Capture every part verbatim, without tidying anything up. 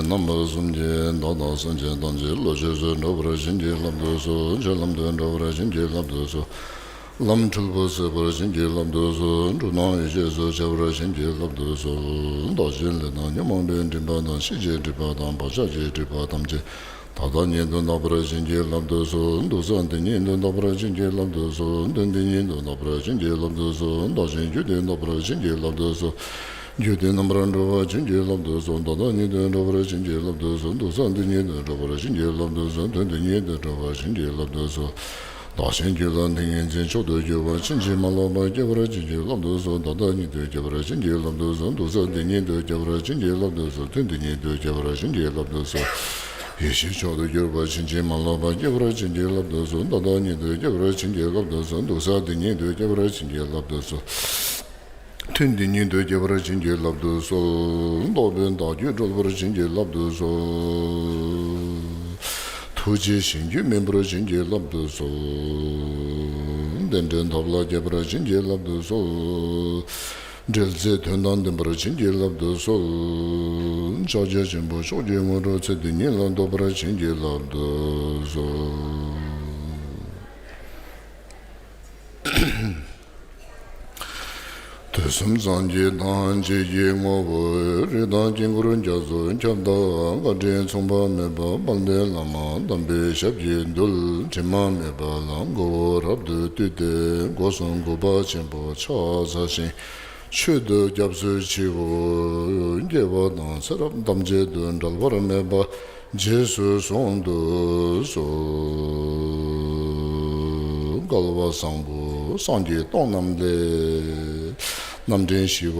རྣམ་པ་གསུམ་གྱི་བདག་དང་སེམས་ཅན་ཐམས་ཅད་བློ་ཆོས་སུ་འགྲོ་བར་བྱིན་གྱིས་བརླབ་ཏུ་གསོལ། ཆོས་ལམ་དུ་འགྲོ་བར་བྱིན་གྱིས་བརླབ་ཏུ་གསོལ། ལམ་འཁྲུལ་པ་སེལ་བར་བྱིན་གྱིས་བརླབ་ཏུ་གསོལ། འགྲོ་རྣམས་ཡིད་ཆེས་སུ་བྱ་བར་བྱིན་གྱིས་བརླབ་ཏུ་གསོལ། བདག་གཞན་ལས་དང་ཉོན་མོངས་པའི་སྒྲིབ་པ་དང་ཤེས་བྱའི་སྒྲིབ་པ་དང་བག་ཆགས་ཀྱི་སྒྲིབ་པ་ཐམས་ཅད་ད་ལྟ་ཉིད་དུ་དག་པར་བྱིན་གྱིས་བརླབ་ཏུ་གསོལ། དུག་གསུམ་དེ་ཉིད་དུ་དག་པར་བྱིན་གྱིས་བརླབ་ཏུ་གསོལ། གདོན་དེ་ཉིད་དུ་དག་པར་བྱིན་གྱིས་བརླབ་ཏུ་གསོལ། བདག་གཞན་རྒྱུ་དེ་དག་པར་བྱིན་གྱིས་བརླབ་ཏུ་གསོལ། རྒྱུ་དེ་རྣམ་པར་གྲོལ་བར་བྱིན་གྱིས་བརླབ་ཏུ་གསོལ། ད་ལྟ་ཉིད་དུ་གྲོལ་བར་བྱིན་གྱིས་བརླབ་ཏུ་གསོལ། དུག་གསུམ་དེ་ཉིད་དུ་གྲོལ་བར་བྱིན་གྱིས་བརླབ་ཏུ་གསོལ། གདོན་དེ་ཉིད་དུ་གྲོལ་བར་བྱིན་གྱིས་བརླབ་ཏུ་གསོལ། བདག་གཞན་རྒྱུད་ལ་ཏིང་ངེ་འཛིན་མཆོག་ཏུ་གྱུར་པ་ཕྱིན་ཅི་མ་ལོག་པར་སྐྱེ་བར་བྱིན་གྱིས་བརླབ་ཏུ་གསོལ། ད་ལྟ་ཉིད་དུ་སྐྱེ་བར་བྱིན་གྱིས་བརླབ་ཏུ་གསོལ། དུག་གསུམ་དེ་ཉིད་དུ་སྐྱེ་བར་བྱིན་གྱིས་བརླབ་ཏུ་གསོལ། གདོན་དེ་ཉིད་དུ་སྐྱེ་བར་བྱིན་གྱིས་བརླབ་ཏུ་གསོལ། ཡེ་ཤེས་མཆོག་ཏུ་གྱུར་པ་ཕྱིན་ཅི་མ་ལོག་པར་སྐྱེ་བར་བྱིན་གྱིས་བརླབ་ཏུ་གསོལ། ད་ལྟ་ཉིད་དུ་སྐྱེ་བར་བྱིན་གྱིས་བརླབ་ཏུ་གསོལ། དུག་གསུམ་དེ་ཉིད་དུ་སྐྱེ་བར་བྱིན་གྱིས་བརླབ་ཏུ་གསོལ། གདོན་དེ་ཉིད་དུ་སྐྱེ་བར་བྱིན་གྱིས་བརླབ་ཏུ་གསོལ། རྟོག་པའི་བདག་རྒྱུད་གྲོལ་བར་བྱིན་གྱིས་བརླབ་ཏུ་གསོལ། ཐུགས་རྗེ་གཞན་རྒྱུད་སྨིན་པར་བྱིན་གྱིས་བརླབ་ཏུ་གསོལ། བདེ་འབྲས་ཐོབ་ལ་སྐྱེ་བར་བྱིན་གྱིས་བརླབ་ཏུ་གསོལ། འབྲེལ་ཚད་དོན་དང་ལྡན་པར་བྱིན་གྱིས་བརླབ་ཏུ་གསོལ། ཕྱག་རྒྱ་ཆེན་པོ་མཆོག་གི་དངོས་གྲུབ་ཚེ་འདི་ཉིད་ལ་ཐོབ་པར་བྱིན་གྱིས་བརླབ་ཏུ་གསོལ། དུས་གསུམ་སངས་རྒྱས་ཐམས་ཅད་ཀྱི་ངོ་བོ། རིགས་དང་དཀྱིལ་འཁོར་རྒྱ་མཚོ་ཁྱབ་བདག་བཀའ་དྲིན་མཚུངས་པ་མེད་པ་དཔལ་ལྡན་བླ་མ་དམ་པའི་ཞབས་ཀྱི་རྡུལ། དྲི་མ་མེད་པ་ལ་མགོ་བོ་རབ་ཏུ་བཏུད་དེ། སྒོ་གསུམ་གུས་པ་ཆེན་པོས་ཕྱག་འཚལ་ཞིང་། མཆོད་དོ་སྐྱབས་སུ་མཆིའོ། སྐྱེ་བ་དང་ཚེ་རབས་ཐམས་ཅད་དུ་འབྲལ་བར་མེད་པ་རྗེས་སུ་བཟུང་དུ་གསོལ། སྐལ་བ་བཟང་པོ་སངས་རྒྱས་སྟོང་རྣམས་ལས། རྣམ་འདྲེན་ཞི་བ་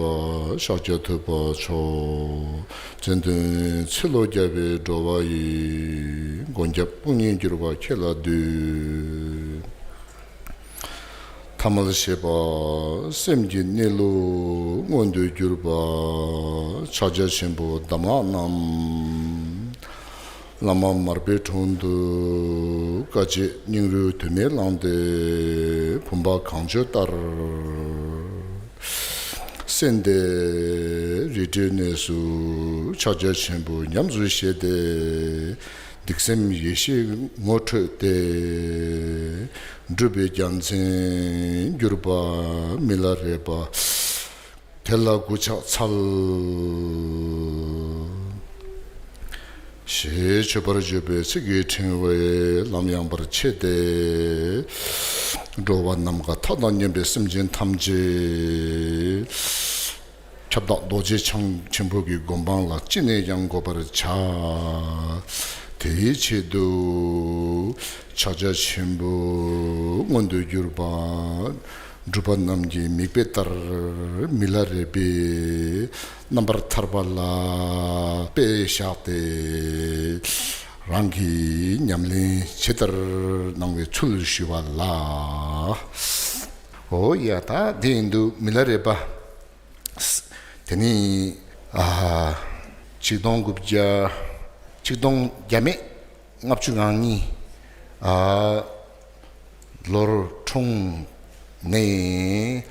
ཤཱཀྱ་ཐུབ་པ་མཆོག། མཚན་དོན་ཚེ་ལོ་བརྒྱ་པའི་འགྲོ་བ་ཡི། མགོན་སྐྱབས་དཔུང་གཉེན་གྱུར་པ་ཁྱེད་ལ་འདུད། ཐ་མལ་ཞེས་པ་སེམས་ཀྱི་གནས་ལུགས་མངོན་དུ་གྱུར་པ་ཕྱག་རྒྱ་ཆེན་པོའི་གདམས་ངག་རྣམས། བླ་མ་མར་པའི་དྲུང་དུ་དཀའ་སྤྱད་སྙིང་རུས་དུ་མས་བླངས་ཏེ་བུམ་པ་གང་བྱོ་ལྟར་གསན་ཏེ། རི་ཁྲོད་གནས་སུ་ཕྱག་རྒྱ་ཆེན་པོ་ཉམས་སུ་བཞེས་ཏེ། སྡིག་སེམས་ཡེ་ཤེས་ངོ་འཕྲོད་དེ། སྒྲུབ་པའི་རྒྱལ་མཚན་གྱུར་པ་མི་ལ་རས་པ། དེ་ལ་གུས་ཕྱག་འཚལ། ཞེས་མཆོད་པར་བརྗོད་པའི་ཚིག་གི་ཕྲེང་བས་ལམ་ཡངས་པར་ཕྱེ་སྟེ། འགྲོ་བ་ནམ་མཁའ་མཐའ་དང་མཉམ་པའི་སེམས་ཅན་ཐམས་ཅད། ཁྱབ་བདག་རྡོ་རྗེ་འཆང་ཆེན་པོ་གི་གོ་འཕང་ལ་ཅི་ནས་ཀྱང་འགོད་པར་བྱ། དེའི་ཆེད་དུ་ཕྱག་རྒྱ་ཆེན་པོ་མངོན་དུ་གྱུར་པ། སྒྲུབ་པ་རྣམས་ཀྱི་མིག་དཔེ་ལྟར་མི་ལ་རས་པས་རྣམ་པར་ཐར་པ་ལ་དཔེ་བཞག་སྟེ། རང་གིས་ཉམས་ལེན་ཇི་ལྟར་གནང་བའི་ཚུལ་ཞུ་བ་ལ། འོ་ཡ། ད་དེ་ཡིན་དུས་མི་ལ་རས་པ། དེ་ནི་ཨ་ཆིག་སྟོང་དགུ་བརྒྱ་ཆིག་སྟོང་བརྒྱ་མེད་ལྔ་བཅུ་ང་གཉིས་ཨ་ལོར་འཁྲུངས་ནས།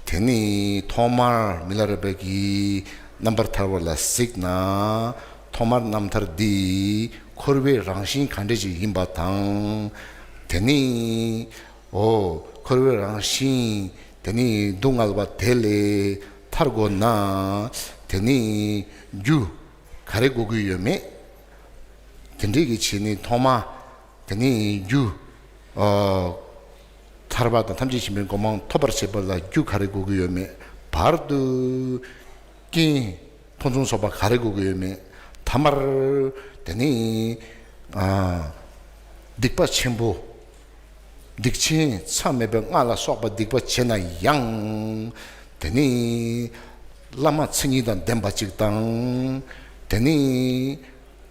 དེ་ནི་ཐོག་མར་མི་ལ་རས་པ་གིས་རྣམ་པར་ཐར་པ་ལ་གཟིགས་ན། ཐོག་མར་རྣམ་ཐར་འདི་འཁོར་བའི་རང་བཞིན་ག་འདྲ་ཞིག་ཡིན་པ་དང་། དེ་ནི་འོ་འཁོར་བའི་རང་བཞིན་དེ་ནི་སྡུག་བསྔལ་བ་དེ་ལས་ཐར་དགོས་ན། དེ་ནི་རྒྱུ་ག་རེ་དགོས་ཀྱི་ཡོད་མེད། དེ་འདྲའི་གི་ཆེད་ནི་ཐོག་མ་དེ་ནི་རྒྱུ་ཨ་ཐར་པ་དང་ཐམས་ཅད་མཁྱེན་པའི་གོ་འཕང་ཐོབ་པར་བྱེད་པ་ལ་རྒྱུ་ག་རེ་དགོས་ཀྱི་ཡོད་མེད། བར་དུ་རྐྱེན་ཕུན་སུམ་ཚོགས་པ་ག་རེ་དགོས་ཀྱི་ཡོད་མེད། ཐ་མར་དེ་ནི་ཨ་སྡིག་པ་ཆེན་པོ། སྡིག་ཆེན་མཚམས་མེད་པའི་ལྔ་ལ་སོགས་པ་སྡིག་པ་བྱས་ན་ཡང་། དེ་ནི་བླ་མ་མཚན་ཉིད་དང་ལྡན་པ་ཅིག་དང་། དེ་ནི་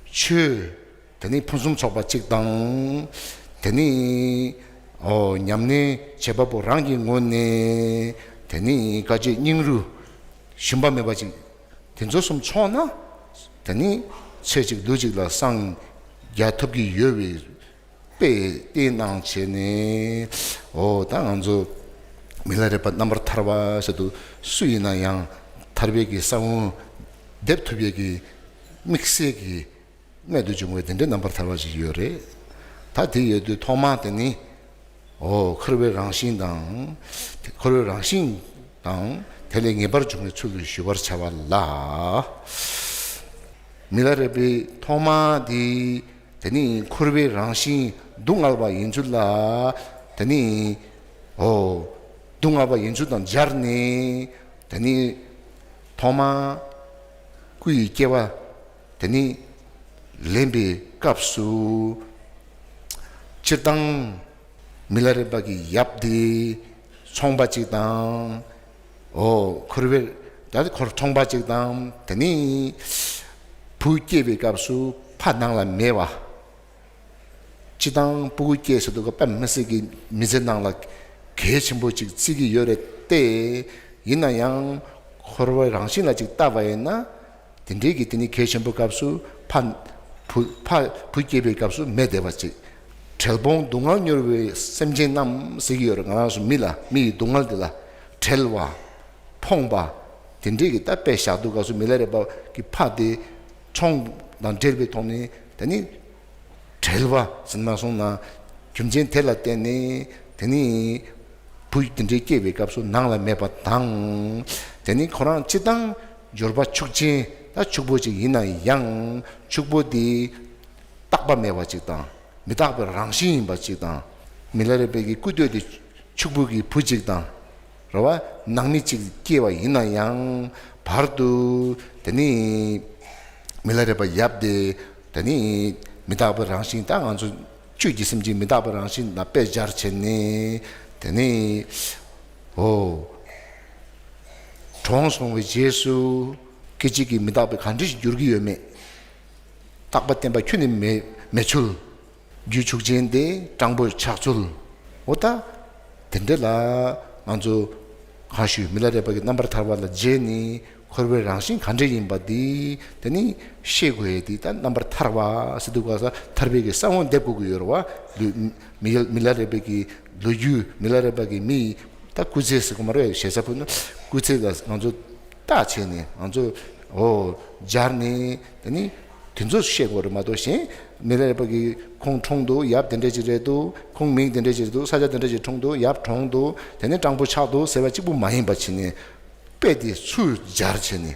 ཆོས་དེ་ནི་ཕུན་སུམ་ཚོགས་པ་ཅིག་དང་། དེ་ནི་ཨོ་ཉམས་ལེན་བྱེད་པ་པོ་རང་གི་ངོས་ནས་དེ་ནི་དཀའ་སྤྱད་སྙིང་རུས་ཞུམ་པ་མེད་པ་ཅིག་དེ་ཚོ་གསུམ་ཚོགས་ན། དེ་ནི་ཚེ་གཅིག་ལུས་གཅིག་ལ་སངས་རྒྱ་ཐོབ་ཀྱི་ཡོད་པའི་དཔེ་བསྟན་གནང་བྱས་ནས། འོ་ད་ང་ཚོ་མི་ལ་རས་པ་རྣམ་པར་ཐར་པ་ཟེར་དུས་སུ་ཡིན་ན་ཡང་ཐར་པའི་གི་ས་བོན་འདེབས་ཐུབ་པའི་གི་ དམིགས་བསལ་གྱི་རྨད་དུ་བྱུང་བའི་དེ་འདྲའི་རྣམ་པར་ཐར་པ་ཞིག་ཡོད་རེད། ད་དེ་ཡོད་དུས་ཐོག་མ་དེ་ནི། འོ། འཁོར་བའི་རང་བཞིན་དང་། འཁོར་བའི་རང་བཞིན་དང་དེ་ལས་ངེས་པར་འབྱུང་བའི་ཚུལ་དུ་ཞུ་བར་བྱ་བ་ལ། མི་ལ་རས་པའི་ཐོག་མ་དེ། དེ་ནི་འཁོར་བའི་རང་བཞིན་སྡུག་བསྔལ་བ་ཡིན་ཚུལ་ལ། དེ་ནི། འོ། སྡུག་བསྔལ་བ་ཡིན་ཚུལ་དང་སྦྱར་ནས། དེ་ནི་ཐོག་མ་སྐུ་ཡི་སྐྱེ་བ། དེ་ནི་ལེན་པའི་སྐབས་སུ། སྤྱིར་བཏང་མི་ལ་རས་པ་གི་ཡབ་དེ་ཚོང་པ་ཅིག་དང་། འོ། འཁོར་བའི། ད་འཁོར་ཚོང་པ་ཅིག་དང་། དེ་ནི་བུ་སྐྱེས་པའི་སྐབས་སུ་ཕ་ནང་ལ་མེད་པ། སྤྱིར་བཏང་སྤུ་གུ་སྐྱེས་ཟེར་དུས་སྐབས་དཔེ་མི་སྲིད་ཀྱི་མི་ཚེ་ནང་ལ་གལ་ཆེན་པོ་ཅིག་བརྩི་གི་ཡོད་རེད་དེ། ཡིན་ན་ཡང་འཁོར་བའི་རང་བཞིན་ལ་ཅིག་བལྟས་པ་ཡིན་ན། དེ་འདྲའི་གི་དེ་ནི་གལ་ཆེན་པོའི་སྐབས་སུ་ཕ། བུ། ཕ། བུ་སྐྱེས་པའི་སྐབས་སུ་མེད་བསྡད་པ་ཅིག་བྲེལ་ཕོངས་སྡུག་བསྔལ་མྱོང་བའི་སེམས་ཅན་རྣམས་ཟེར་གྱི་ཡོད་རེད། ང་རང་ཚོ་མི་ལ། མི་ཡི་སྡུག་བསྔལ་དེ་ལ་བྲེལ་བ། ཕོངས་པ། དེ་འདྲའི་གི་ད་དཔེ་བཞག་དུས་སྐབས་སུ་མི་ལ་རས་པ་གི་ཕ་དེ་ཚོང་དང་འབྲེལ་བའི་ཐོག་ནས་དེ་ནི་བྲེལ་བ་ཟིན་མ་སོང་ན། རྒྱུ་མཚན་དེ་ལ་བརྟེན་ནས་དེ་ནི་བུ་དེ་འདྲའི་སྐྱེས་པའི་སྐབས་སུ་ནང་ལ་མེད་པ་དང་། དེ་ནི་ཁོ་རང་སྤྱིར་བཏང་འབྱོར་པ་ཕྱུག་ཅན། ད་ཕྱུག་པོ་ཅིག་ཡིན་ན་ཡང་། ཕྱུག་པོ་དེ་རྟག་པ་མེད་པ་ཅིག་དང་། མི་རྟག་པའི་རང་བཞིན་ཡིན་པ་ཅིག་དང་། མི་ལ་རས་པའི་གི་སྐུ་སྟོད་དེ་ཕྱུག་པོ་གི་བུ་ཅིག་དང་། རེད་བ། ནང་མི་གཅིག་སྐྱེས་པ་ཡིན་ན་ཡང་། བར་དུ་དེ་ནི་མི་ལ་རས་པ་ཡབ་དེ། དེ་ནི་མི་རྟག་པའི་རང་བཞིན། ད་ང་ཚོ་བཅུད་ཀྱི་སེམས་ཅན་མི་རྟག་པའི་རང་བཞིན་ལ་དཔེ་སྦྱར་བྱས་ནས། དེ་ནི། འོ། གྲོངས་སོང་བའི་རྗེས་སུ་སྐད་ཅིག་གིས་མི་རྟག་པའི་ག་འདྲ་ཞིག་འགྱུར་གྱི་ཡོད་མེད། རྟག་པ་བརྟན་པ་ཁྱོན་ནས་མེད། མེད་ཚུལ། རྒྱུ་ཕྱུག་ཅན་དེ་སྤྲང་པོ་ཆགས་ཚུལ། འོ་ད། དེ་འདྲ་ལ་ང་ཚོ་གང་ཞུ། མི་ལ་རས་པ་གི་རྣམ་པར་ཐར་པ་ལ་མཇལ་ནས་འཁོར་བའི་རང་བཞིན་ག་འདྲ་ཡིན་པ་འདི་དེ་ནི་ཤེས་དགོས་ཡས་འདི། ད་རྣམ་པར་ཐར་པ་ཟེར་དུས་སྐབས་སུ་ཐར་པའི་གི་ས་བོན་འདེབས་དགོས་ཀྱི་ཡོད་རེད་བ། ལུས། མི། མི་ལ་རས་པའི་གི་ལོ་རྒྱུས། མི་ལ་རས་པ་གི་མི་ཡི་ད་སྐུ་ཚེ་ཟེར་གོ་མ་རེད། ཞེ་ས་ཕུ་ནི་སྐུ་ཚེ་ལ་ང་ཚོ་བརྟག་བྱས་ནས། ང་ཚོ། འོ། སྦྱར་ནས་དེ་ནི་དེ་ཚོ་ཤེས་དགོས་རེད་མ་གཏོགས། གཞན་མི་ལ་རས་པ་གི་ཁོང་གྲོངས་འདུག་ཡབ་དེ་འདྲ་ཅིག་རེད་འདུག་ཁོང་མིང་དེ་འདྲ་ཅིག་རེད་འདུག་ས་ཆ་དེ་འདྲ་ཅིག་གྲོངས་འདུག་ཡབ་གྲོངས་འདུག་དེ་ནས་སྤྲང་པོ་ཆགས་འདུག་ཟེར་བ་གཅིག་པུ་མ་ཡིན་པ་བྱས་ནས། དཔེ་དེ་ཚུར་སྦྱར་བྱས་ནས།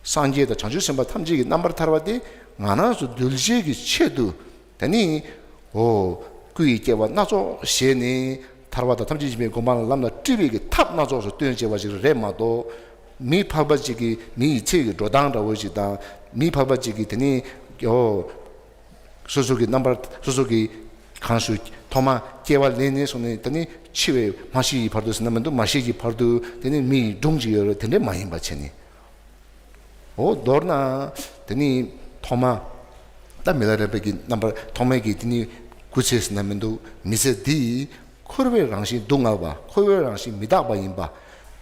སངས་རྒྱས་དང་བྱང་ཆུབ་སེམས་དཔའ་ཐམས་ཅད་ཀྱི་རྣམ་པར་ཐར་པ་དེ་ང་རང་ཚོ་གདུལ་བྱའི་གི་ཆེད་དུ། དེ་ནི། འོ། སྐུ་ཡི་སྐྱེ་བ་སྣ་ཚོགས་བཞེས་ནས་ཐར་པ་དང་ཐམས་ཅད་མཁྱེན་པའི་གོ་འཕང་ལ་ལམ་ལ་སྤྲད་པའི་གི་ཐབས་སྣ་ཚོགས་སུ་སྟོན་བྱས་པ་ཞིག་རེད་མ་གཏོགས། མི་ཕལ་པ་ཅིག་གིས་མི་ཡི་ཚེ་གི་འགྲོ་སྟངས་འདྲ་བོ་ཞིག་དང་། མི་ཕལ་པ་ཅིག་གིས་དེ་ནི། འོ། སོ་སོ་གི་རྣམ་པར། སོ་སོ་གི་གང་ཞུ། ཐོག་མ་སྐྱེ་བ་ལེན་ནས་བཟུང་ནས་དེ་ནི་འཆི་བའི་མ་ཤི་ཡི་བར་དུ་ཟེར་ན་མི་འདུག་མ་ཤི་ཡི་བར་དུ་དེ་ནི་མི་ཡི་སྒྲུང་ཅིག་ཡོད་རེད། དེ་འདྲས་མ་ཡིན་པ་བྱས་ནས། འོ། མདོར་ན་དེ་ནི་ཐོག་མ་ད་མི་ལ་རས་པ་གི་རྣམ་པར། ཐོག་མའི་གི་དེ་ནི་སྐུ་ཚེ་ཟེར་ན་མི་འདུག་མི་ཚེ་འདི་འཁོར་བའི་རང་བཞིན་སྡུག་བསྔལ་བ། འཁོར་བའི་རང་བཞིན་མི་རྟག་པ་ཡིན་པ།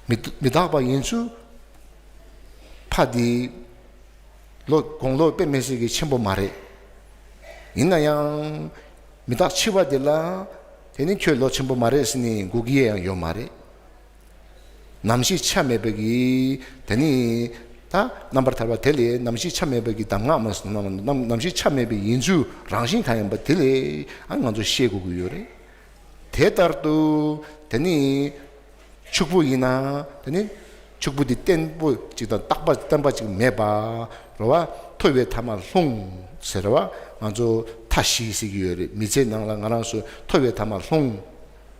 མི། མི་རྟག་པ་ཡིན་ཚུལ། ཕ་དེ་ལོ། དགུང་ལོ་དཔེ་མི་སྲིད་ཀྱི་ཆེན་པོ་མ་རེད། ཡིན་ན་ཡང་མི་རྟག་འཆི་བ་དེ་ལ་དེ་ནི་ཁྱོད་ལོ་ཆེན་པོ་མ་རེད་ཟེར་ནས་སྒུག་གི་ཡང་ཡོད་མ་རེད། ནམ་ཞིག་ཆ་མེད་པའི་གི་དེ་ནི། ད་རྣམ་པར་ཐར་པ་དེ་ལས་ནམ་ཞིག་ཆ་མེད་པའི་གི་གདམས་ངག་མ་གསུངས་ན། ནམ། ནམ་ཞིག་ཆ་མེད་པའི་ཡིན་ཚུལ་རང་བཞིན་གང་ཡིན་པ་དེ་ལས་ཨ་ང་ཚོ་ཤེས་དགོས་ཀྱི་ཡོད་རེད། དེ་ལྟར་དུ་དེ་ནི་ཕྱུག་པོ་ཡིན་ན་དེ་ནི་ཕྱུག་པོ་དེ་བརྟན་པོ་ཅིག་དང་རྟག་པ་བརྟན་པ་ཅིག་མེད་པ་རེད་བ། ཐོ་བའི་ཐ་མ་ལྷུང་ཟེར་བ། ང་ཚོ་མཐའ་བཞི་ཟེར་གྱི་ཡོད་རེད། མི་ཚེའི་ནང་ལ་ང་རང་ཚོ་ཐོ་བའི་ཐ་མ་ལྷུང་།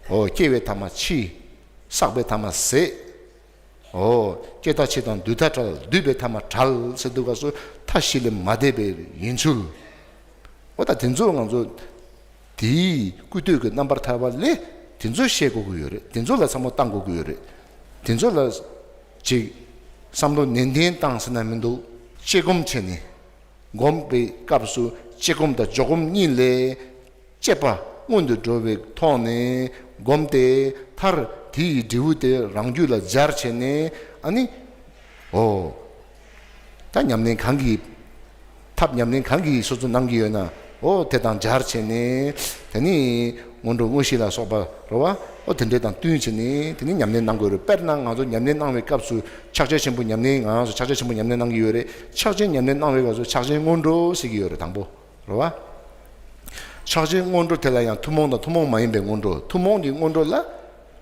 འོ། སྐྱེ་བའི་ཐ་མ་འཆི། བསགས་པའི་ཐ་མ་ཟད། འོ། སྐྱེ་མཐའ་འཆི་དང་འདུས་མཐའ་བྲལ། འདུས་པའི་ཐ་མ་བྲལ་ཟེར་དུས་སྐབས་སུ་མཐའ་བཞི་ལས་མ་འདས་པའི་ཡིན་ཚུལ། འོ། ད་དེ་ཚོ་ང་ཚོ་དེའི་སྐུ་སྟོད་ཀྱི་རྣམ་པར་ཐར་པ་ལས་དེ་ཚོ་ཤེས་དགོས་ཀྱི་ཡོད་རེད། དེ་ཚོ་ལ་བསམ་བློ་བཏང་དགོས་ཀྱི་ཡོད་རེད། དེ་ཚོ་ལ་ཅིག་བསམ་བློ་ནན་ཏན་བཏང་ཟེར་ན་མི་འདུག་དཔྱད་སྒོམ་བྱས་ནས། སྒོམ་པའི་སྐབས་སུ་དཔྱད་སྒོམ་དང་འཇོག་སྒོམ་གཉིས་ལས་དཔྱད་པ་སྔོན་དུ་འགྲོ་བའི་ཐོག་ནས་སྒོམ་སྟེ། མཐར་དེ་ཡི་འབྲས་བུ་དེ་རང་རྒྱུད་ལ་སྦྱར་བྱས་ནས། ཨ་ནི། འོ། ད་ཉམས་ལེན་གང་གི། ཐབས་ཉམས་ལེན་གང་གི་སོ་སོ་གནང་གི་ཡོད་ན། འོ། དེ་དང་སྦྱར་བྱས་ནས་དེ་ནི་ སྔོན་འགྲོ་དངོས་གཞི་ལ་སོགས་པ་རེད་བ། ཨོ་དེ་འདྲས་དང་བསྟུན་བྱས་ནས་དེ་ནི་ཉམས་ལེན་གནང་དགོས་རེད། དཔེར་ན་ང་ཚོ་ཉམས་ལེན་གནང་བའི་སྐབས་སུ་ཕྱག་ཆེན་ཆེན་པོ་ཉམས་ལེན་ང་ཚོ་ཕྱག་ཆེན་ཆེན་པོ་ཉམས་ལེན་གནང་གི་ཡོད་རེད། ཕྱག་ཆེན་ཉམས་ལེན་གནང་བའི་སྐབས་སུ་ཕྱག་ཆེན་སྔོན་འགྲོ་ཟེར་གྱི་ཡོད་རེད། དང་པོ་རེད་བ། ཕྱག་ཆེན་སྔོན་འགྲོ་དེ་ལ་ཡང་ཐུན་མོང་དང་ཐུན་མོང་མ་ཡིན་པའི་སྔོན་འགྲོ། ཐུན་མོང་གི་སྔོན་འགྲོ་ལ་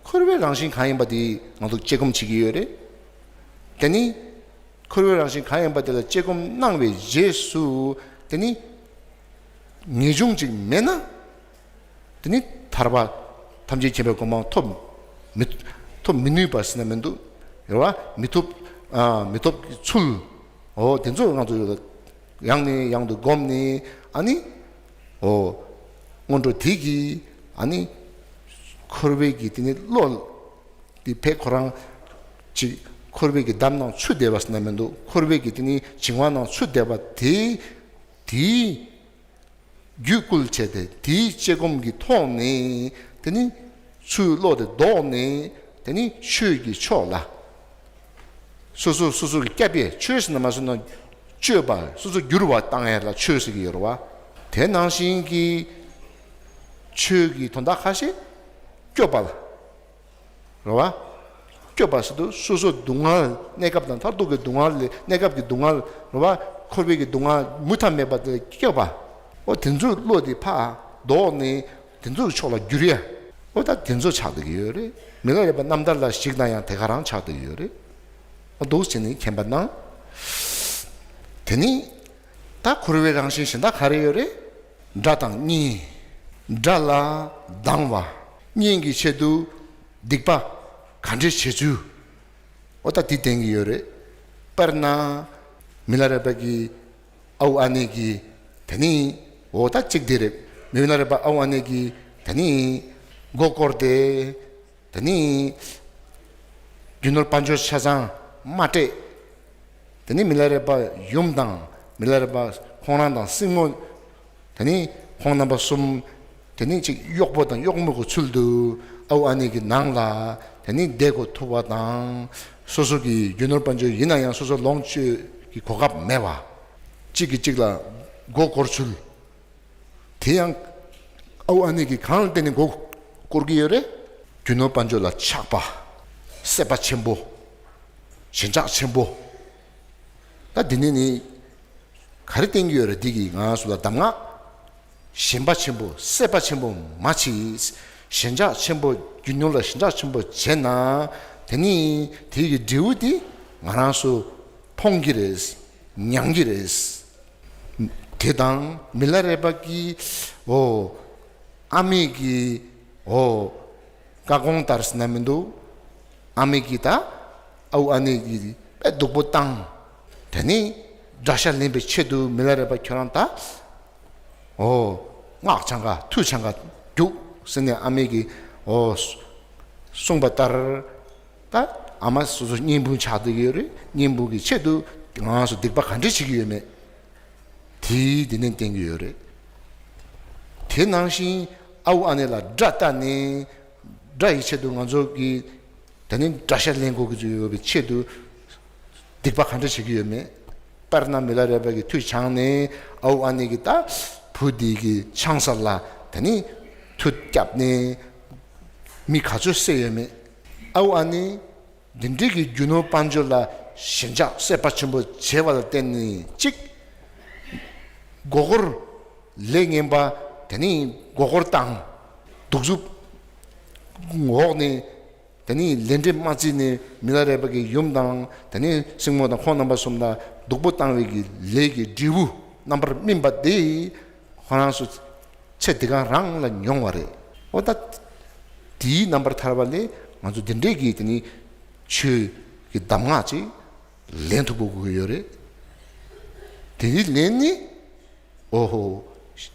འཁོར་བའི་རང་བཞིན་གང་ཡིན་པ་དེ་ང་ཚོ་དཔྱད་སྒོམ་བྱེད་ཀྱི་ཡོད་རེད། དེ་ནི་འཁོར་བའི་རང་བཞིན་གང་ཡིན་པ་དེ་ལ་དཔྱད་སྒོམ་གནང་བའི་རྗེས་སུ་དེ་ནི་ངེས་འབྱུང་ཅིག་མེད་ན། དེ་ནི་ཐར་པ་ཐམས་ཅད་མཁྱེན་པའི་གོ་འཕང་ཐོབ་མི་ཐོབ་མི་ནུས་པ་ཟེར་ན་མི་འདུག་ཡོད་བ། མི་ཐོབ་ཨ་མི་ཐོབ་ཀྱི་ཚུལ། འོ་དེ་ཚོ་ང་ཚོ་ཡང་ནས་ཡང་དུ་བསྒོམས་ནས་ཨ་ནི་འོ་སྔོན་འགྲོ་དེ་གིས་ཨ་ནི་འཁོར་བའི་གི་དེ་ནི་བློ་དེ་ཕེ་ཁོ་རང་ཅིག་འཁོར་བའི་གི་འདམ་ནང་ཚུད་བསྡད་པ་ཟེར་ན་མི་འདུག་འཁོར་བའི་གི་དེ་ནི་བྱིང་བ་ནང་ཚུད་བསྡད་པ་དེ་དེའི་རྒྱུད་བསྐུལ་བྱས་ཏེ་དེའི་དཔྱད་སྒོམ་གྱི་ཐོག་ནས་དེ་ནི་ཚུར་བློ་དེ་ལྡོག་ནས་དེ་ནི་ཆོས་ཀྱི་ཕྱོགས་ལ་སོ་སོ་སོ་སོ་གི་སྐྱབས་ཡས་ཆོས་ཟེར་ན་མ་སོང་ན་སྤྱོད་པ་སོ་སོ་འགྱུར་བ་བཏང་ཡས་ལ་ཆོས་ཟེར་གྱི་ཡོད་རེད་བ། དེ་ནང་བཞིན་གྱི་ཆོས་ཀྱི་དོན་དག་ཁ་ཤས་སྐྱོབ་པ་ལ། རེད་བ། སྐྱོབ་པ་ཟེར་དུས་སོ་སོ་སྡུག་བསྔལ་གནས་སྐབས་དང་མཐར་ཐུག་གི་སྡུག་བསྔལ་ལས་གནས་སྐབས་ཀྱི་སྡུག་བསྔལ་རེད་བ། འཁོར་བའི་གི་སྡུག་བསྔལ་མུ་མཐའ་མེད་པ་དེ་སྐྱོབ་པ། ཨོ་དེ་ཚོའི་བློ་དེ་ཕར་ལྡོག་ནས་དེ་ཚོའི་ཕྱོགས་ལ་བསྒྱུར་ཡ། ཨོ་ད་དེ་ཚོ་ཆགས་བསྡད་ཀྱི་ཡོད་རེད། མི་ལ་རས་པ་རྣམ་ཐར་ལ་གཞིགས་ན་ཡང་དེ་ག་རང་ཆགས་བསྡད་ཀྱི་ཡོད་རེད། ཨོ་འདུག་བྱས་ནས་མཁྱེན་པ་གནང་། དེ་ནི་ད་འཁོར་བའི་རང་བཞིན་གཞན་དག་ག་རེ་ཡོད་རེད། དགྲ་དང་གཉེན། དགྲ་ལ་སྡང་བ། གཉེན་གྱི་ཆེད་དུ་སྡིག་པ་ག་འདྲས་བྱེད་ཚུལ། ཨོ་ད་དེ་བསྟན་གྱི་ཡོད་རེད། དཔེར་ན། མི་ལ་རས་པ་གི་ཨའུ་ཨ་ནེ་གི་དེ་ནི་འོ་ད་གཅིག་དེ་རེད། མི་ལ་རས་པ་ཨའུ་ཨ་ནེ་གི་དེ་ནི་མགོ་བསྐོར་ཏེ། དེ་ནི་རྒྱུ་ནོར་དཔལ་འབྱོར་ཆ་ཚང་མ་སྤྲད། དེ་ནི་མི་ལ་རས་པ་ཡུམ་དང་མི་ལ་རས་པ་ཁོང་རང་དང་སྲིང་མོ། དེ་ནི་ཁོང་རྣམ་པ་གསུམ། དེ་ནི་གཅིག་གཡོག་པོ་དང་གཡོག་མོ་གི་ཚུལ་དུ་ཨའུ་ཨ་ནེ་གི་ནང་ལ་དེ་ནི་བསྡད་དགོས་ཐུག་པ་དང་། སོ་སོ་གི་རྒྱུ་ནོར་དཔལ་འབྱོར་ཡིན་ན་ཡང་སོ་སོ་ལོངས་སྤྱོད་ཀྱི་གོ་སྐབས་མེད་པ། གཅིག་གིས་གཅིག་ལ་མགོ་སྐོར་ཚུལ། དེ་ཡང་ཨའུ་ཨ་ནེ་གིས་གང་ལ་བརྟེན་ནས་མགོ་སྐོར་གྱི་ཡོད་རེད། རྒྱུ་ནོར་དཔལ་འབྱོར་ལ་ཆགས་པ། སྲེད་པ་ཆེན་པོ། ཞེན་ཆགས་ཆེན་པོ། ད་འདི་ནས་ནི་ག་རེ་བསྟན་གྱི་ཡོད་རེད། འདི་གིས་ང་ཚོ་ལ་གདམས་ངག་ཞེན་པ་ཆེན་པོ་སྲེད་པ་ཆེན་པོ་མ་བྱེད། ཞེན་ཆགས་ཆེན་པོ་རྒྱུ་ནོར་ལ་ཞེན་ཆགས་ཆེན་པོ་བྱས་ན་དེ་ནི་དེ་གི་འབྲས་བུ་དེ་ང་རང་ཚོ་ཕོངས་ཀྱི་རེད། མྱང་གི་རེད། དེ་དང་མི་ལ་རས་པ་གི་འོ་ཨ་མེ་གི་འོ་བཀའ་དགོངས་ལྟར་ཟེར་ན་མི་འདུག་ཨ་མེ་གི་ད་ཨའུ་ཨ་ནེ་གི་དཔེ་སྡུག་པོ་བཏང་། དེ་ནི་དགྲ་ཤ་ལེན་པའི་ཆེད་དུ་མི་ལ་རས་པ་ཁྱོད་རང་ད་འོ་སྔགས་འཆང་ག་མཐུ་འཆང་ག་རྒྱུགས་ཟེར་ནས་ཨ་མེ་གི་འོ་གསུངས་པ་ལྟར། ད་ཨ་མ་སོ་སོ་གཉེན་པོ་ཆགས་བསྡད་ཀྱི་ཡོད་རེད། གཉེན་པོ་གི་ཆེད་དུ་ང་ཚོ་སྡིག་པ་ག་འདྲས་བྱེད་ཀྱི་ཡོད་མེད་དེའི་དེ་ནས་བསྟན་གྱི་ཡོད་རེད། དེ་ནང་བཞིན་ཨའུ་ཨ་ནེ་ལ་དགྲ་ལྟ་ནས་དགྲ་ཡི་ཆེད་དུ་ང་ཚོ་གི་དེ་ནས་དགྲ་ཤ་ལེན་དགོས་ཀྱི་ཡོད་པའི་ཆེད་དུ་སྡིག་པ་ག་འདྲས་བྱེད་ཀྱི་ཡོད་མེད། དཔེར་ན་མི་ལ་རས་པ་གི་མཐུ་སྦྱངས་ནས་ཨའུ་ཨ་ནེ་གི་ད་བུ་དེ་གི་ཆང་ས་ལ་དེ་ནས་མཐུ་བརྒྱབ་ནས་མི་ག་ཚོད་བསད་ཡོད་མེད། ཨའུ་ཨ་ནེ་འདི་འདྲའི་གི་རྒྱུ་ནོར་དཔལ་འབྱོར་ལ་ཞེན་ཆགས་སྲེད་པ་ཆེན་པོ་བྱས་པ་ལ་བརྟེན་ནས་གཅིག་མགོ་སྐོར། ལས་ངན་པ་དེ་ནི་མགོ་སྐོར་བཏང་། གདུག་རྩུབ་འོག་ནས་དེ་ནི་ལས་འབྲས་མ་བརྩིས་ནས་མི་ལ་རས་པ་གི་ཡུམ་དང་དེ་ནི་སྲིང་མོ་དང་ཁོང་རྣམ་པ་གསུམ་ལ་སྡུག་པོ་བཏང་བའི་གི་ལས་ཀྱི་འབྲས་བུ་རྣམ་པར་སྨིན་པ་དེ་ཁོ་རང་ཚོ་ཚེ་འདི་ག་རང་ལ་མྱོང་བ་རེད། འོ་ད་དེའི་རྣམ་པར་ཐར་པ་ལས་ང་ཚོ་འདི་འདྲས་ཀྱི་དེ་ནི་ཆོས་ཀྱི་གདམས་ངག་ཅིག་ལེན་ཐུབ་དགོས་ཀྱི་ཡོད་རེད། དེ་ནི་ལེན་ནི། ཨོ་ཧོ།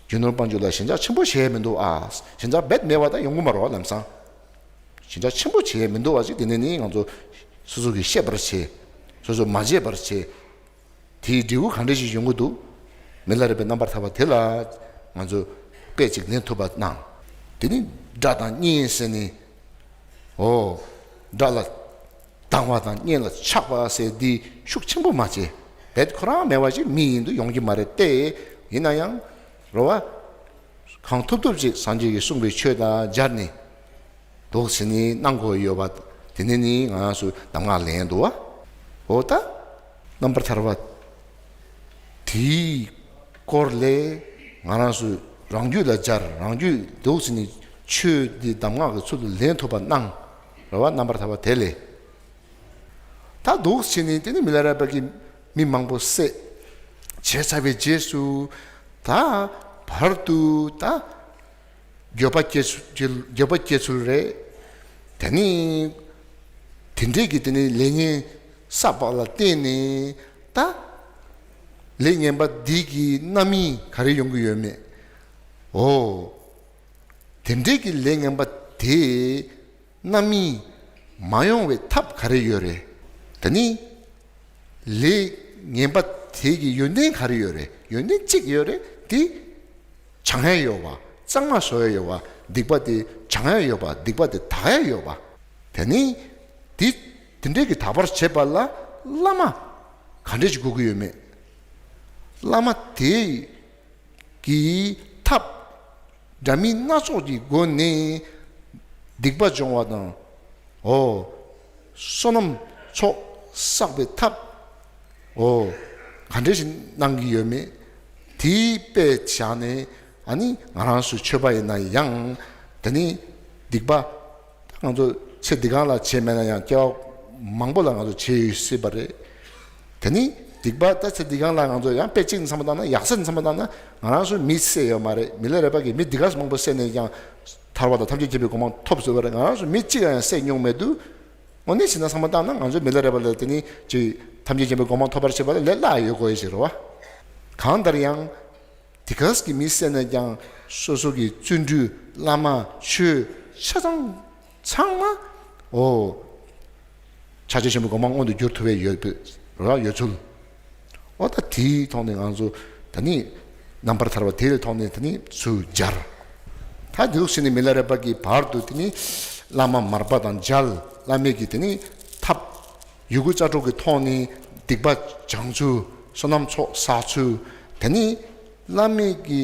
རྒྱུ་ནོར་དཔལ་འབྱོར་ལ་ཞེན་ཆགས་ཆེན་པོ་བྱས་མི་འདུག་ཨ། ཞེན་ཆགས་རྦད་མེད་པ་ད་ཡོང་གི་མ་རེད་བ་ལམ་སང་། ཞེན་ཆགས་ཆེན་པོ་བྱས་མི་འདུག་བ་ཅིག་དེ་ནས་ནི་ང་ཚོ་སོ་སོ་གིས་ཤེས་པར་བྱེད། སོ་སོ་མ་བརྗེད་པར་བྱེད། དེའི་འབྲས་བུ་ག་འདྲ་ཞིག་ཡོང་གི་འདུག་མི་ལ་རས་པའི་རྣམ་པར་ཐར་པ་དེ་ལ་ང་ཚོ་དཔེ་ཅིག་ལེན་ཐུབ་པ་གནང་། དེ་ནི་དགྲ་དང་གཉེན་ཟེར་ནས། ཨོ། དགྲ་ལ་སྡང་བ་དང་གཉེན་ལ་ཆགས་པ་ཟེར་འདི་ཤུགས་ཆེན་པོ་མ་བྱེད། རྦད་ཁོ་རང་མེད་པ་ཅིག་མི་ཡིན་དུ་ཡོང་གི་མ་རེད་དེ། ཡིན་ན་ཡང་། རེད་བ། གང་ཐུབ་ཐུབ་ཅིག་སངས་རྒྱས་ཀྱིས་གསུངས་པའི་ཆོས་དང་སྦྱར་ནས་འདུག་ཟེར་ནས་གནང་དགོས་ཡོད་པ། དེ་ནས་ནི་ང་རང་ཚོས་གདམས་ངག་ལེན་འདུག་བ། འོ་ད་རྣམ་པར་ཐར་པ་དེའི་སྐོར་ལས་ང་རང་ཚོས་རང་རྒྱུད་ལ་སྦྱར། རང་རྒྱུད་འདུག་ཟེར་ནས་ཆོས་འདི་གདམས་ངག་གི་ཚུལ་དུ་ལེན་ཐུབ་པ་གནང་། རེད་བ། རྣམ་པར་ཐར་པ་དེ་ལས། ད་འདུག་ཟེར་ནས་དེ་ནི་མི་ལ་རས་པ་གིས་མི་མང་པོ་བསད། བྱས་ཚར་བའི་རྗེས་སུ་ད་བར་དུ་ད་འགྱོད་པ་སྐྱེ་ཚུལ། འགྱོད་པ་སྐྱེ་ཚུལ་རེད། དེ་ནི་དེ་འདྲས་ཀྱི་དེ་ནི་ལས་ངན་བསགས་པ་ལ་བརྟེན་ནས་ད་ལས་ངན་པ་འདི་གི་རྣམ་སྨིན་ག་རེ་ཡོང་གི་ཡོད་མེད། འོ། དེ་འདྲས་ཀྱི་ལས་ངན་པ་དེ་རྣམ་སྨིན་མ་ཡོང་བའི་ཐབས་ག་རེ་ཡོད་རེད། དེ་ནི་ལས་ངན་པ་དེ་གི་ཡོན་ཏན་ག་རེ་ཡོད་རེད། ཡོན་ཏན་གཅིག་ཡོད་རེད། དེ་སྦྱང་ཡ་ཡོད་པ། གཙང་མ་བཟོ་ཡ་ཡོད་པ། སྡིག་པ་དེ་སྦྱང་ཡ་ཡོད་པ། སྡིག་པ་དེ་དག་ཡ་ཡོད་པ། དེ་ནི་དེ་དེ་འདྲས་ཀྱི་དག་པར་བྱེད་པ་ལ་བླ་མ་ག་འདྲས་ཅིག་དགོས་ཀྱི་ཡོད་མེད། བླ་མ་དེ་གི་ཐབས་འདྲ་མིན་སྣ་ཚོགས་ཀྱི་སྒོ་ནས་སྡིག་པ་སྦྱོང་བ་དང་། འོ། བསོད་ནམས་ཚོགས་བསགས་པའི་ཐབས། འོ། ག་འདྲ་ཞིག་གནང་གི་ཡོད་མེད། དེའི་དཔེ་བཞག་ནས་ཨ་ནི་ང་རང་ཚོའི་ཆོས་པ་ཡིན་ན་ཡང་དེ་ནི་སྡིག་པ། ད་ང་ཚོ་ཚེ་འདི་སྒང་ལ་བྱས་མེད་ན་ཡང་སྐྱེ་བ་མང་པོ་ལ་ང་ཚོ་བྱས་ཡོད་སྲིད་པ་རེད། དེ་ནི་སྡིག་པ་ད་ཚེ་འདི་སྒང་ལ་ང་ཚོ་ཡང་དཔེ་གཅིག་ནས་བསམ་བློ་བཏང་ན། ཡག་ས་ནས་བསམ་བློ་བཏང་ན་ང་རང་ཚོ་མི་བསད་ཡོད་མ་རེད། མི་ལ་རས་པ་གིས་མི་འདི་ག་ཚོད་མང་པོ་བསད་ནས་ཀྱང་ཐར་པ་དང་ཐམས་ཅད་མཁྱེན་པའི་གོ་འཕང་ཐོབ་ཟེར་བ་རེད། ང་རང་ཚོ་མི་གཅིག་ཡང་བསད་མྱོང་མེད་དུས། དངོས་གནས་བྱས་ན་བསམ་བློ་བཏང་ན་ང་ཚོ་མི་ལ་རས་པ་ལ་དེ་ནི་ཅིག་ཐམས་ཅད་མཁྱེན་པའི་གོ་འཕང་ཐོབ་པར་བྱེད་པ་ལ་ལས་སླ་ཡོད་དགོས་ཡོད་ཟེར་བ། གང་ལྟར་ཡང་། དེ་ག་ཚོད་ཀྱི་མི་བསད་ནས་ཀྱང་སོ་སོ་གི་བརྩོན་འགྲུས། བླ་མ། ཆོས་ཆ་ཚང་ཚང་མ། འོ། ཕྱག་རྒྱ་ཆེན་པོའི་གོ་འཕང་མངོན་དུ་འགྱུར་ཐུབ་པའི་ཡོད་པའི་ར་ཡོད་ཚུལ། འོ་ད་དེའི་ཐོག་ནས་ང་ཚོ་ད་ནི་རྣམ་པར་ཐར་པ་དེའི་ཐོག་ནས་ད་ནི་ཚུར་སྦྱར། ད་འདུག་ཟེར་ནས་མི་ལ་རས་པ་གིས་བར་དུ་དེ་ནི་བླ་མ་མར་པ་དང་མཇལ། བླ་མའི་གི་དེ་ནི་ཐབས། ཡི་གུ་རྩ་དྲུག་གི་ཐོག་ནས་སྡིག་པ་སྦྱང་ཚུལ། བསོད་ནམས་ཚོགས་བསགས་ཚུལ། དེ་ནི་བླ་མའི་གི་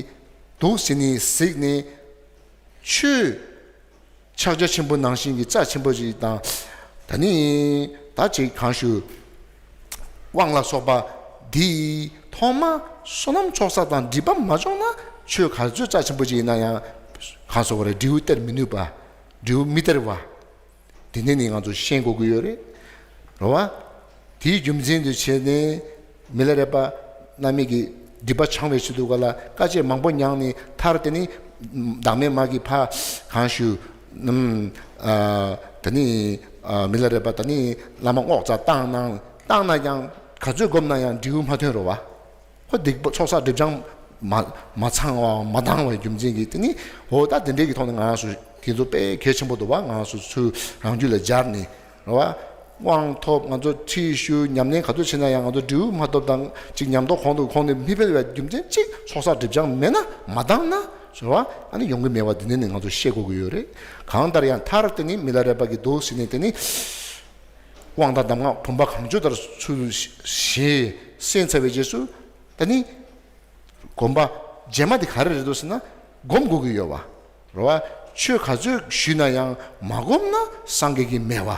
འདུག་ཟེར་ནས་གཟིགས་ནས་ཆོས་ཕྱག་རྒྱ་ཆེན་པོ་ནང་བཞིན་གྱི་རྩ་ཆེན་པོ་ཞིག་དང་། ད་ནི་ད་ཅིག་གང་ཞུ། དབང་ལ་སོགས་པ་འདི་ཐོག་མ་བསོད་ནམས་ཚོགས་བསགས་དང་སྒྲིབ་པ་མ་སྦྱོང་ན་ཆོས་ག་ཚོད་རྩ་ཆེན་པོ་ཞིག་ཡིན་ན་ཡང་གང་ཟེར་བ་རེད། འབྲས་བུ་སྟེར་མི་ནུས་པ། འབྲས་བུ་མི་སྟེར་བ། དེ་ནས་ནི་ང་ཚོ་ཤེས་དགོས་ཀྱི་ཡོད་རེད། རེད་བ། དེའི་རྒྱུ་མཚན་དུ་བྱས་ནས་མི་ལ་རས་པ་བླ་མའི་གི་སྒྲིབ་པ་སྦྱང་བའི་ཆེད་དུ་ག་ལ་དཀའ་སྤྱད་མང་པོ་མྱངས་ནས། མཐར་དེ་ནི་བདག་མེད་མ་གི་ཕ་གང་ཞུ། ནམ། ཨ། དེ་ནི། ཨ། མི་ལ་རས་པ་དེ་ནི་བླ་མ་རྔོག་ཙམ་བཏང་ན། བཏང་ན་ཡང་ག་ཚོད་བསྒོམས་ན་ཡང་འབྲས་བུ་མ་ཐོན་རེད་བ། ཁོ་སྡིག་པ་ཚོགས་བསགས་སྒྲིབ་སྦྱང་མ་མ་ཚང་བ་མ་འདང་བའི་རྒྱུ་མཚན་གྱིས་དེ་ནི། འོ་ད་དེ་འདྲའི་གི་ཐོག་ནས་ང་རང་ཚོ་དེ་ཚོ་དཔེ་གལ་ཆེན་པོ་འདུག་བ། ང་རང་ཚོ་ཚུར་རང་རྒྱུད་ལ་སྦྱར་ནས་རེད་བ། དབང་ཐོབ། ང་ཚོ་ཁྲིད་ཞུ། ཉམས་ལེན་ག་ཚོད་བྱས་ན་ཡང་ང་ཚོ་འབྲས་བུ་མ་ཐོབ་དང་གཅིག་ཉམས་རྟོགས་གོང་དུ་གོང་ནས་མི་འཕེལ་བའི་རྒྱུ་མཚན་གཅིག་ཚོགས་བསགས་སྒྲིབ་སྦྱང་མེད་ན། མ་འདང་ན་རེད་བ། ཨ་ནི་ཡོང་གི་མེད་བ། དེ་ནས་ནི་ང་ཚོ་ཤེས་དགོས་ཀྱི་ཡོད་རེད། གང་ལྟར་ཡང་མཐར་དེ་ནི་མི་ལ་རས་པ་གི་འདུག་ཟེར་ནས་དེ་ནི། དབང་དང་གདམས་ངག་བུམ་པ་གང་བྱོའི་ལྟར་ཚུལ་བཞིན་གསན་ཚར་བའི་རྗེས་སུ། ད་ནི་སྒོམ་པ་རྗེས་མ་དེ་ག་རེ་རེད་འདུག་ཟེར་ན། སྒོམ་དགོས་ཀྱི་ཡོད་པ་རེད་བ། ཆོས་ག་ཚོད་ཞུས་ན་ཡང་མ་སྒོམ་ན་སངས་རྒྱས་ཀྱི་མེད་པ་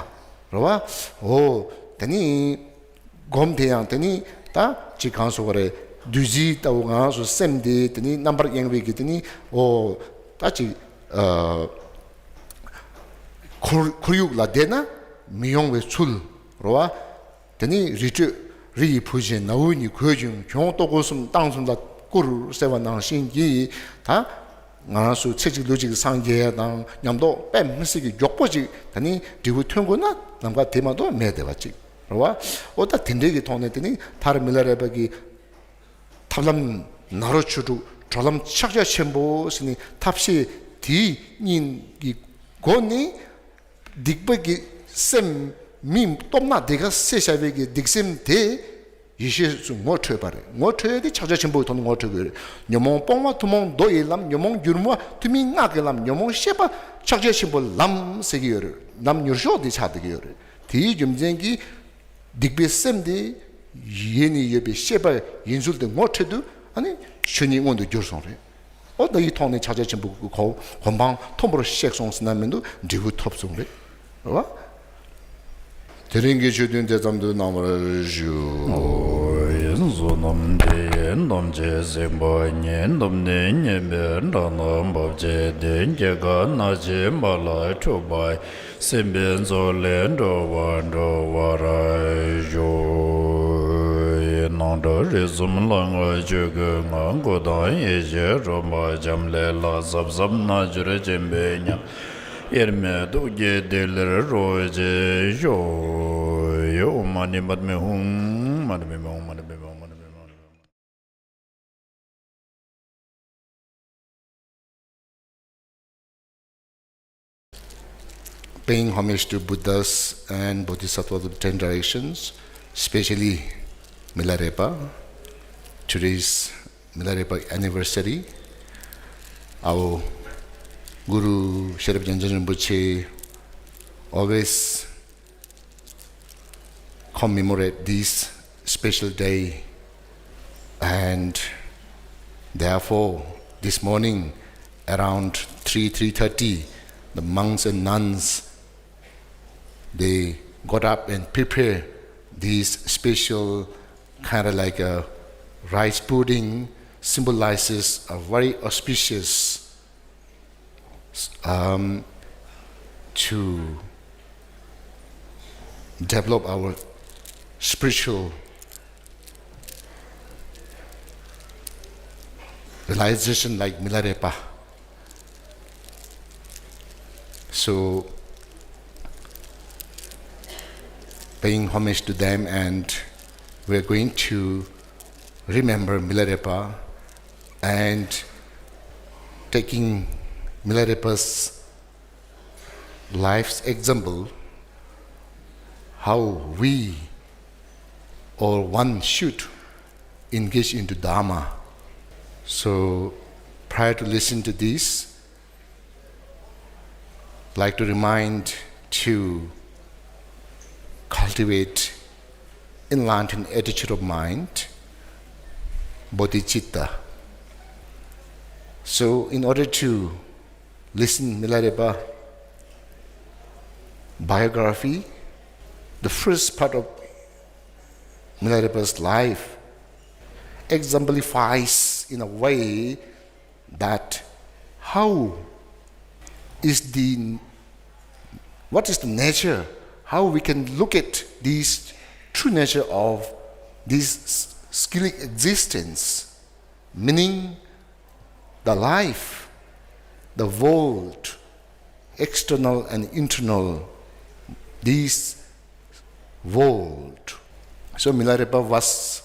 རེད་བ། འོ། ད་ནི་སྒོམ་དེ་ཡང་ད་ནི་ད་ཅིག་གང་ཟེར་བ་རེད། བདུད་རྩི་ལྟ་བུ་ང་རང་ཚོ་སེམས་དེ་ད་ནི་རྣམ་པར་གཡེང་བའི་གི་ད་ནི། འོ། ད་ཅིག་ཨ། ཁོར་ཁོར་ཡུག་ལ་བསྡད་ན་མི་ཡོང་བའི་ཚུལ་རེད་བ། དེ་ནི་རི་ཁྲོད་རི་ཡི་བུ་བཞིན་ནཝ་ཉིད་གོས་གྱོན་གྱོང་ལྟོ་གོས་གསུམ་བཏང་གསུམ་ལ་བསྐུར་ཟེར་བ་ནང་བཞིན་གྱིས། ད་ང་རང་ཚོ་ཚེ་གཅིག་ལུས་གཅིག་སངས་རྒྱས་དང་ཉམས་རྟོགས་དཔེ་མི་སྲིད་ཀྱི་མགྱོགས་པོ་ཅིག་ད་ནི་འབྲས་བུ་ཐོན་དགོས་ན་ལམ་ཁ་དེ་མ་གཏོགས་མེད་བསྡད་པ་ཅིག་རེད་བ། འོ་ད་དེ་འདྲའི་གི་ཐོག་ནས་དེ་ནི་མཐར་མི་ལ་རས་པ་གི་ཐབས་ལམ་ནཱ་རོ་ཆོས་དྲུག་གྲོལ་ལམ་ཕྱག་རྒྱ་ཆེན་པོ་ཟེར་ནས་ཐབས་ཤེས་དེ་གཉིས་ཀྱི་སྒོ་ནས། སྡིག་པ་གི་སེམས། མི་སྟོབས་ནག་དེ་ག་བསད་བཞག་པའི་གི་སྡིག་སེམས་དེ་ཡེ་ཤེས་སུ་ངོ་འཕྲོད་པ་རེད། ངོ་འཕྲོད་དེ་ཕྱག་རྒྱ་ཆེན་པོའི་ཐོག་ནས་ངོ་འཕྲོད་དགོས་རེད། ཉོན་མོངས་སྤོང་བ་ཐུན་མོང་མདོ་ཡི་ལམ། ཉོན་མོངས་སྒྱུ་མ་ཐུན་མིན་སྔགས་ཀྱི་ལམ། ཉོན་མོངས་ཤེས་པ་ཕྱག་རྒྱ་ཆེན་པོའི་ལམ་ཟེར་གྱི་ཡོད་རེད། ལམ་མྱུར་ཤོས་དེ་ཆགས་བསྡད་ཀྱི་ཡོད་རེད། དེའི་རྒྱུ་མཚན་གྱིས་སྡིག་པའི་སེམས་དེ་ཡེ་ནས་ཡོད་པའི་ཤེས་པ་ཡིན་ཚུལ་དེ་ངོ་འཕྲོད་དུས་ཨ་ནི་ཆོས་ཉིད་མངོན་དུ་གྱུར་སོང་རེད། ཨོ་ད་ཡི་ཐོག་ནས་ཕྱག་རྒྱ་ཆེན་པོའི་གོ་གོ་འཕང་མཐོན་པོར་གཤེགས་སོང་ཟེར་ན་མི་འདུག་འབྲས་བུ་ཐོབ་སོང་རེད། རེད་བ། དེ་རིང་གི་ཆོས་ཐུན་དེ་ཙམ་དུ་གནང་བར་ཞུ། ཨོ་ཡིན་བསོད་ནམས་འདི་ཡིས་ཐམས་ཅད་གཟིགས་པ་ཉིད། ཐོབ་ནས་ཉེས་པའི་དགྲ་རྣམས་ཕམ་བྱས་ཏེ། སྐྱེ་རྒ་ན་འཆིའི་རྦ་རླབས་འཁྲུགས་པ་ཡི། སྲིད་པའི་མཚོ་ལས་འགྲོ་བ་སྒྲོལ་བར་ཤོག། ཡེ་ནང་དུ་རིགས་གསུམ་ལྷ་དབང་ཕྱུག་གི་ངང་། སྐུ་དང་ཡེ་ཤེས་རོལ་པ་འབྱམས་ཀླས་ལ། ཟབ་ཟབ་རྣལ་འབྱོར་ཆེན་པོའི་ཉམས། དབྱེར་མེད་ཐུགས་ཀྱི་ཐིག་ལེར་རོ་གཅིག་ཤོག། ཨོཾ་མ་ཎི་པདྨེ་ཧཱུྃ། མ་ཎི་པདྨེ་ཧཱུྃ། མ་ཎི་པདྨེ་ཧཱུྃ། མ་ཎི་པདྨེ་ཧཱུྃ། Paying homage to Buddhas and Bodhisattvas of the ten directions, especially Milarepa. Today's Milarepa anniversary. Our Guru Sherab Jenchen Rinpoche always commemorate this special day, and therefore this morning around three, three thirty, the monks and nuns, they got up and prepare this special kind of like a rice pudding, symbolizes a very auspicious um, to develop our spiritual realization like Milarepa. So, paying homage to them, and we're going to remember Milarepa and taking Milarepa's life's example, how we or one should engage into Dharma. So, prior to listen to this, like to remind to cultivate enlightened attitude of mind, bodhicitta. So, in order to listen Milarepa biography, the first part of Milarepa's life exemplifies in a way that how is the, what is the nature, how we can look at this true nature of this skillic existence, meaning the life, the world, external and internal, this world. So Milarepa was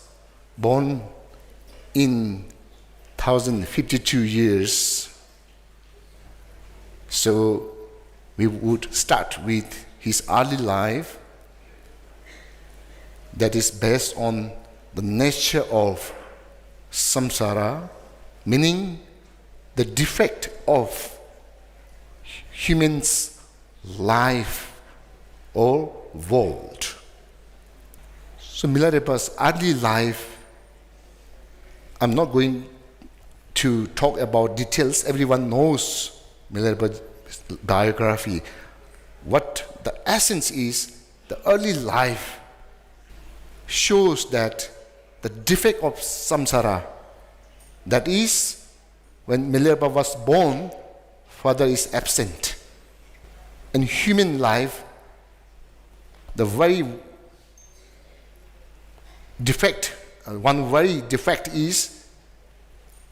born in thousand fifty-two years. So we would start with his early life that is based on the nature of samsara, meaning the defect of human's life or world. So Milarepa's early life, I'm not going to talk about details. Everyone knows Milarepa's biography. What the essence is, the early life shows that the defect of samsara, that is, when Milarepa was born, father is absent. In human life, the very defect, uh, one very defect is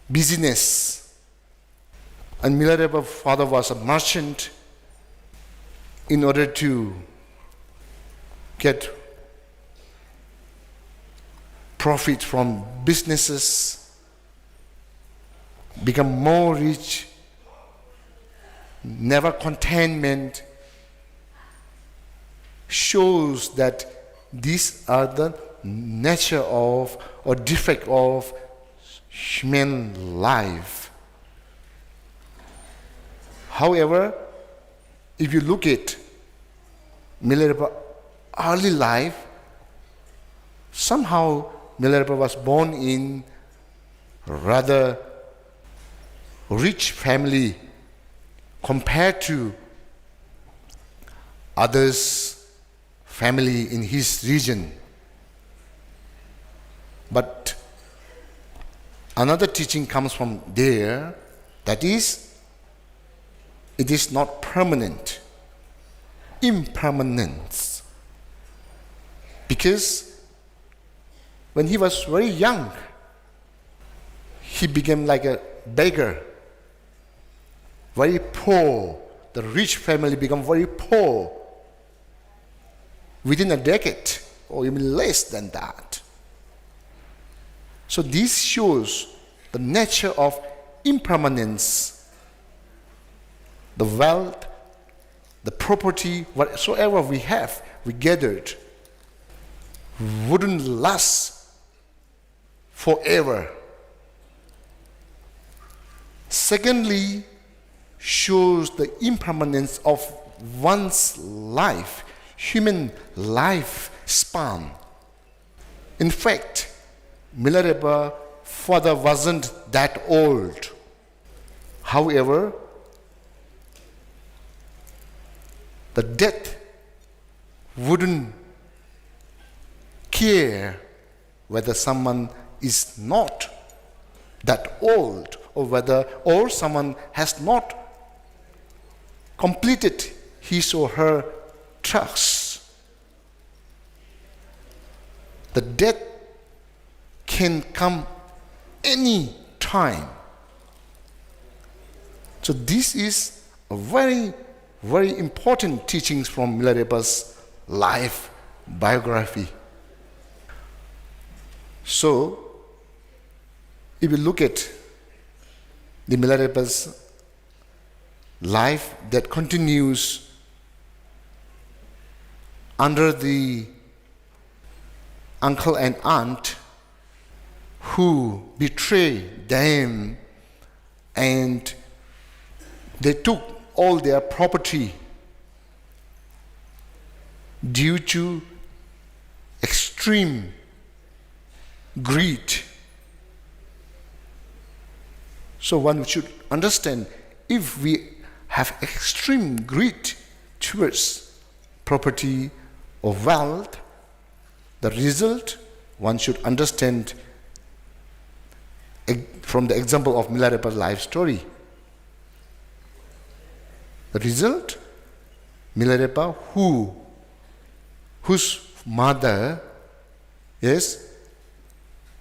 busyness. And Milarepa father was a merchant. In order to get profit from businesses, become more rich, never contentment, shows that these are the nature of or defect of human life. However, if you look at Milarepa early life, somehow Milarepa was born in rather rich family compared to others family in his region. But another teaching comes from there, that is, it is not permanent, impermanence. Because when he was very young, he became like a beggar, very poor. The rich family become very poor within a decade or even less than that. So this shows the nature of impermanence. The wealth, the property, whatsoever we have, we gathered, wouldn't last forever. Secondly, shows the impermanence of one's life, human life span. In fact, Milarepa father wasn't that old. However, the death wouldn't care whether someone is not that old or whether or someone has not completed his or her task. The death can come any time. So this is a very, very important teachings from Milarepa's life biography. So, if you look at the Milarepa's life that continues under the uncle and aunt who betrayed them, and they took all their property due to extreme greed. So one should understand, if we have extreme greed towards property or wealth, the result, one should understand from the example of Milarepa's life story. The result, Milarepa, who, whose mother, yes,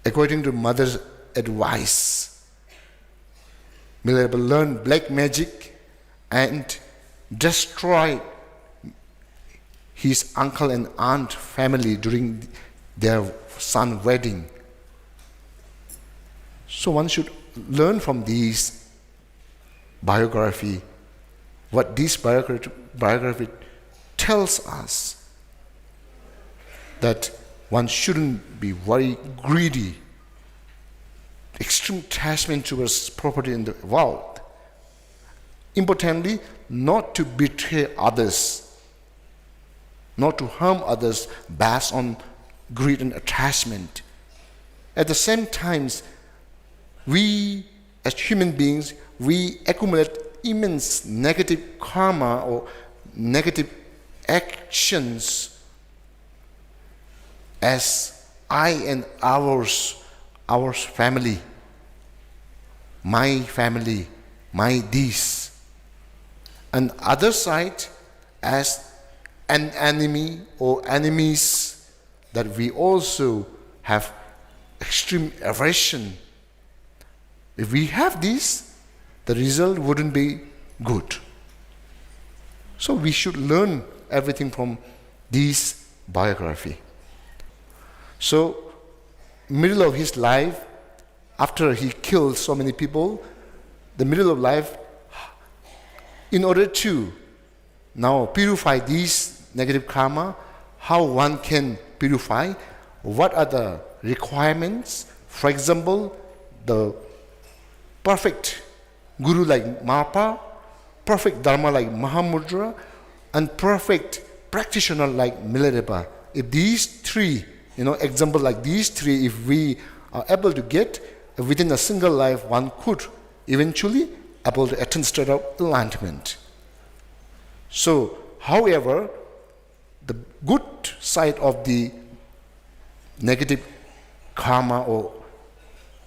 according to mother's advice, Milarepa learned black magic and destroyed his uncle and aunt family during their son wedding. So one should learn from these biography, what this biography, biography tells us, that one shouldn't be very greedy, extreme attachment towards property in the world. Importantly, not to betray others, not to harm others based on greed and attachment. At the same time, we as human beings, we accumulate immense negative karma or negative actions as I and ours, our family, my family, my this. And other side, as an enemy or enemies, that we also have extreme aversion. If we have this, the result wouldn't be good. So we should learn everything from this biography. So, middle of his life, after he killed so many people, the middle of life, in order to now purify these negative karma, how one can purify, what are the requirements? For example, the perfect guru like Marpa, perfect dharma like Mahamudra, and perfect practitioner like Milarepa. If these three, you know, example like these three, if we are able to get within a single life, one could eventually about the attained state of enlightenment. So, however, the good side of the negative karma or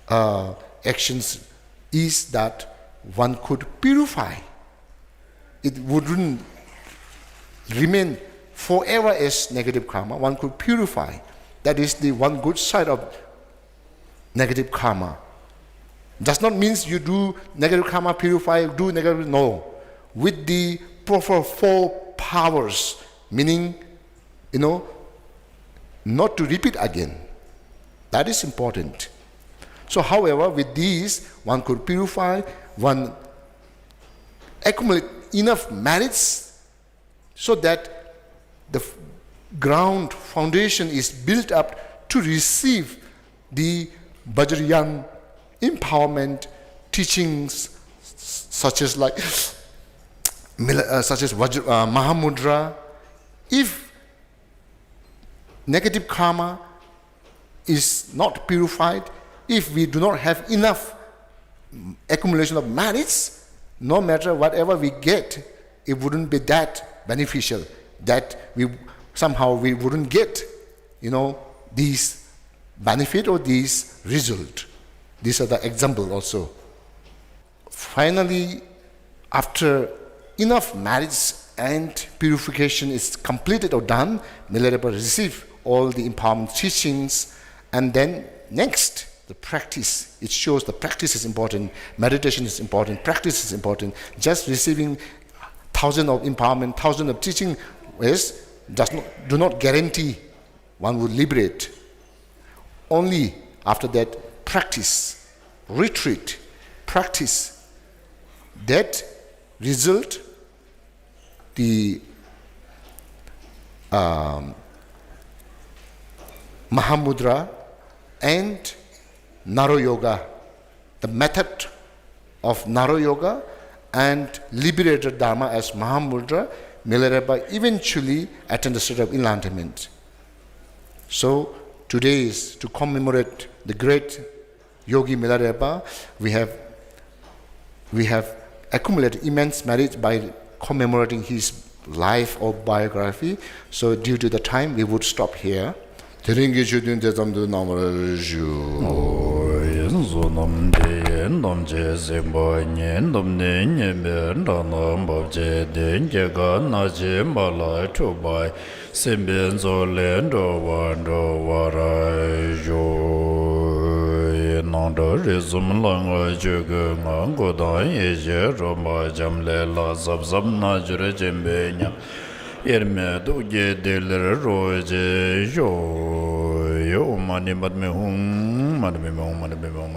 uh, actions is that one could purify. It wouldn't remain forever as negative karma. One could purify. That is the one good side of negative karma. Does not mean you do negative karma, purify, do negative. No. With the proper four powers, meaning, you know, not to repeat again. That is important. So, however, with these, one could purify, one accumulate enough merits so that the f- ground foundation is built up to receive the Vajrayana empowerment teachings, s- such as like mila- uh, such as Vajra, uh, Mahamudra. If negative karma is not purified, if we do not have enough accumulation of merits, no matter whatever we get, it wouldn't be that beneficial, that we somehow we wouldn't get, you know, these benefit or these result. These are the example also. Finally, after enough merits and purification is completed or done, Milarepa receive all the empowerment teachings, and then next, the practice. It shows the practice is important, meditation is important, practice is important. Just receiving thousand of empowerment, thousand of teaching is does not do not guarantee one would liberate. Only after that practice, retreat, practice, that result, the um, Mahamudra and Naro Yoga, the method of Naro Yoga and liberated Dharma as Mahamudra, Milarepa eventually attained the state of enlightenment. So today is to commemorate the great Yogi Milarepa. We have we have accumulated immense merit by commemorating his life or biography. So due to the time, we would stop here. དེ་རིང་གི་ཆོས་ཐུན་དེ་ཙམ་དུ་གནང་བར་ཞུ། ཨོ་ཡིན་བསོད་ནམས་འདི་ཡིན་ཐམས་ཅད་གཟིགས་པ་ཉིད། ཐོབ་ནས་ཉེས་པའི་དགྲ་རྣམས་ཕམ་བྱས་ཏེ། སྐྱེ་རྒ་ན་འཆིའི་རྦ་རླབས་འཁྲུགས་པ་ཡི། སྲིད་པའི་མཚོ་ལས་འགྲོ་བ་སྒྲོལ་བར་ཤོག། སྣང་གྲགས་རིག་གསུམ་ལྷ་སྔགས་ཆོས་སྐུའི་ངང་། སྐུ་དང་ཡེ་ཤེས་རོལ་པ་འབྱམས་ཀླས་ལ། ཟབ་ཟབ་རྣལ་འབྱོར་ཆེན་པོའི་ཉམས། དབྱེར་མེད་ཐུགས་ཀྱི་ཐིག་ལེར་རོ་གཅིག་ཤོག། ཨོཾ་མ་ཎི་པདྨེ་ཧཱུྃ། མ་ཎི་པདྨེ་ཧཱུྃ། མ་ཎི་པདྨེ་ཧཱུྃ།